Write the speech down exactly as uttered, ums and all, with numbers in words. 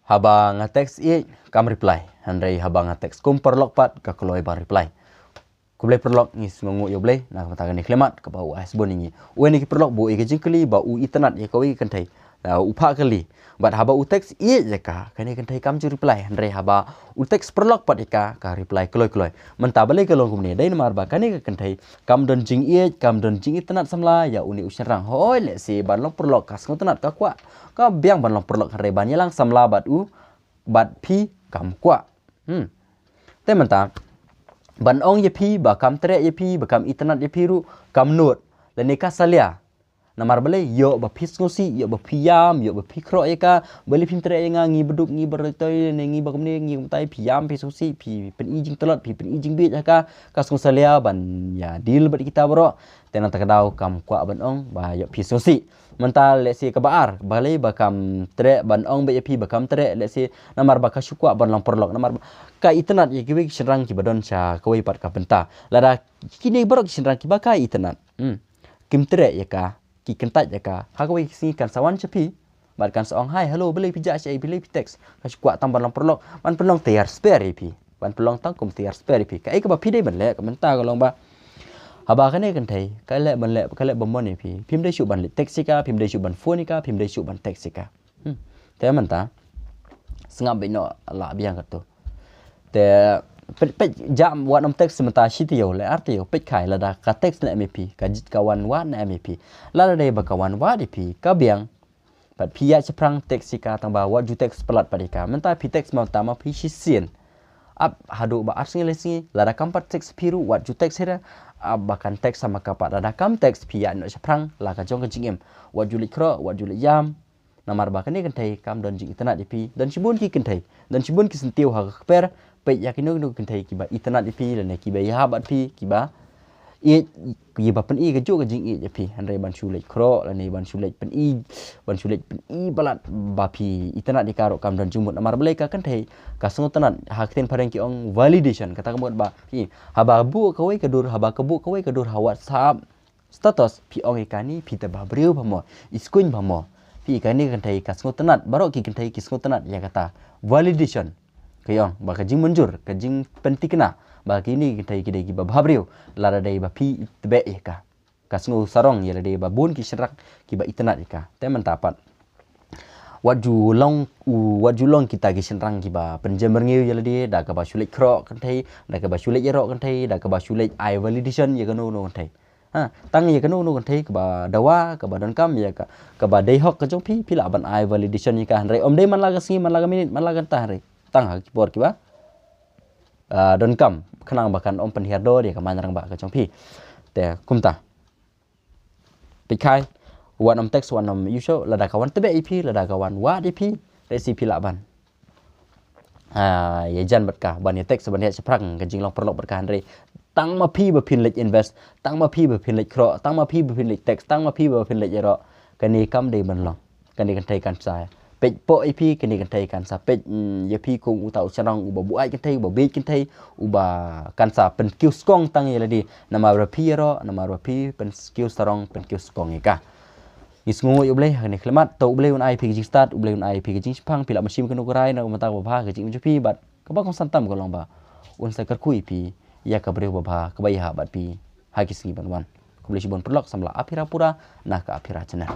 Haba nga text ïa kam reply, hynrei haba nga text kum paralok pat ka kloi ban reply. Khublei paralok, ngi sngewnguh ïa U Blei na ka bynta kane ka khyllipmat kaba u ai sbun ïa ngi. Uwei na ki paralok ba u ai ka jingkylli ba u itynnad ïa kawei ka kynthei, u phah kylli. Bad haba u text ïa ka, kane ka kynthei kam ju reply, hynrei haba u text paralok pat ïa ka, ka reply kloi kloi. Mynta balei ka long kumne? Dei namar ba kane ka kynthei kam don jingïeit, kam don jingitynnad samla ïa une u shynrang. Hooid, lehse ban long paralok ka sngewtynnad, ka kwah, ka biang ban long paralok, hynrei ban ïalang samla bad u, bad phi, kam kwah. Hmm. Te mynta ban ong ïa phi ba kam treh ïa phi, ba kam itynnad ïa phi ruh kam nud. Lane ka salia. Namar balei? Ïoh ba phi sngewsih, ïoh ba phi ïam, ïoh ba phi khroh ïa ka. Balei phim treh ïa nga? Ngi ba duk, ngi ba roi toi, ne ngi ba kumne, ngi kumtai. Phi ïam, phi sngewsih, phi pyni jingtlot, phi pyni jingbieit ha ka. Ka sngewsalia ban ïa deal bad kita baroh. Te nangta ka daw kam kwah ban ong ba ïoh phi sngewsih. Mynta lehse kaba ar, balei ba kam treh ban ong bad ïa phi ba kam treh, lehse namar ba ka shu kwah ban long paralok, namar ba ka itynnad ïa kiwei ki shynrang kiba don sha kawei pat ka bynta. Lada kine baroh ki shynrang kiba ka itynnad, hmm, kim treh ïa ka, ki kyntait ïa ka, ha kawei ka sngi kan sa wan sha phi bad kan sa ong, "Hi, hello, balei phi jah shaei, balei phi text?" Ka shu kwah tang ban long paralok, ban pynlong tayar spare ïa phi, ban pynlong tang kum tayar spare ïa phi. Kaei kaba phi dei ban leh ka mynta ka long ba haba kane ka kynthei ka leh ban leh, ka leh ba mon ïa phi, phim dei shuh ban leit text ïa ka, phim dei shuh ban phone ïa ka, phim dei shuh ban text ïa ka. Hmm. Te mynta sngap beit noh, la biang katto. Te peit, peit, jah wat nym text mynta shi taïew lane ar taïew, peit khai lada ka text ne em ïa phi, ka jit ka wan wad ne em ïa phi. Lada dei ba ka wan wad ïa phi, ka biang. Bad phi ïaid shaphrang text ïa ka, tang ba wat ju text palat pat ïa ka. Mynta phi text mynta ma phi shisien. Ap haduh ba ar sngi lai sngi, lada kam pat text phi ruh, wat ju text hi ruh. Ap ba kan text sa ma ka pat, lada kam text phi ïaid noh shaphrang la ka jong ka jingim. Wat ju leit khroh, wat ju leit ïam. Namar ba kane ka kynthei kam don jingitynnad ïa phi. Don shibun ki kynthei, don shibun ki syntiew ha ka kper. Peit ïa kino kino ki kynthei kiba itynnad ïa phi lane kiba ïahap bad phi, kiba ïeit, kiba pyni kajuh ka jingïeit ïa phi. Hynrei ban shu leit khroh lane ban shu leit pyni, ban shu leit pyni palat ba phi itynnad ïa ka ruh kam don jingmut. Namar balei? Ka kynthei ka sngewtynnad, ha ka ktien phareng ki ong validation. Kata ka mut ba phi, haba buh kawei ka dur, haba ka buh kawei ka dur ha WhatsApp status, phi ong ïa kane phi te bhabriew bha mo, i skuiñ bha mo. Phi, kane ka kynthei ka sngewtynnad, baroh ki kynthei ki sngewtynnad ïa kata. Validation. Ka ong ba ka jingmynjur, ka jingpyntikna ba kine ki kynthei ki dei kiba bhabriew, lada dei ba phi tbeh ïa ka. Ka sngew sarong ïa lade ba bun ki shynrang kiba itynnad ïa ka. Te mynta pat, wat ju long, u, wat ju long kita ki shynrang kiba pynjem rngiew ïa lade da kaba shu leit khroh kynthei, da kaba shu leit ïaroh kynthei, da kaba shu leit ai validation ïa kano kano kynthei. Ha, tang ïa kano kano kynthei kaba dawa, kaba donkam ïa ka, kaba dei hok ka jong phi, phi lah ban ai validation ïa ka. Hynrei ym dei man la ka sngi, man la ka minit, man la ka kynta, hynrei tang ha ki por kiba, ah, donkam, khnang ba kan ym pynhiar dor ïa ka man rangbah ka jong phi. Te kumta, peit khai, wat nym text, wat nym ïoh shuh, lada ka wan tbeh ïa phi, lada ka wan wad ïa phi, lehse phi lah ban, ah, ïajan bad ka, ban ïa text, ban ïa shaphrang ka jinglong paralok bad ka. Hynrei tang ma phi ba phin leit invest, tang ma phi ba phin leit khroh, tang ma phi ba phin leit text, tang ma phi ba phin leit ïaroh, kane kam dei ban long. Kane ka kynthei kan sa peit poh ïa phi, kane ka kynthei kan sa peit, mm, ïa phi kum uta u shynrang uba buaid kynthei, uba bieit kynthei, uba kan sa pynkiew skong tang ïa lade. Namar ba phi ïaroh, namar ba phi pynkiew sarong, pynkiew skong ïa ka. Ngi sngewnguh ïa U Blei ha kane ka khyllipmat. To U Blei un ai phi ka jingstad, U Blei un ai phi ka jingshemphang, phi lah ban shim kano ka rai na ka bynta kaba bha ha ka jingim jong phi, bad kaba kongsan tam ka long ba un sa kyrkhu ïa phi ïa ka briew ba bha kaba ïahap bad phi ha ki sngi ban wan. Khublei shibun paralok, samla Aphira Pura na ka Aphira Channel.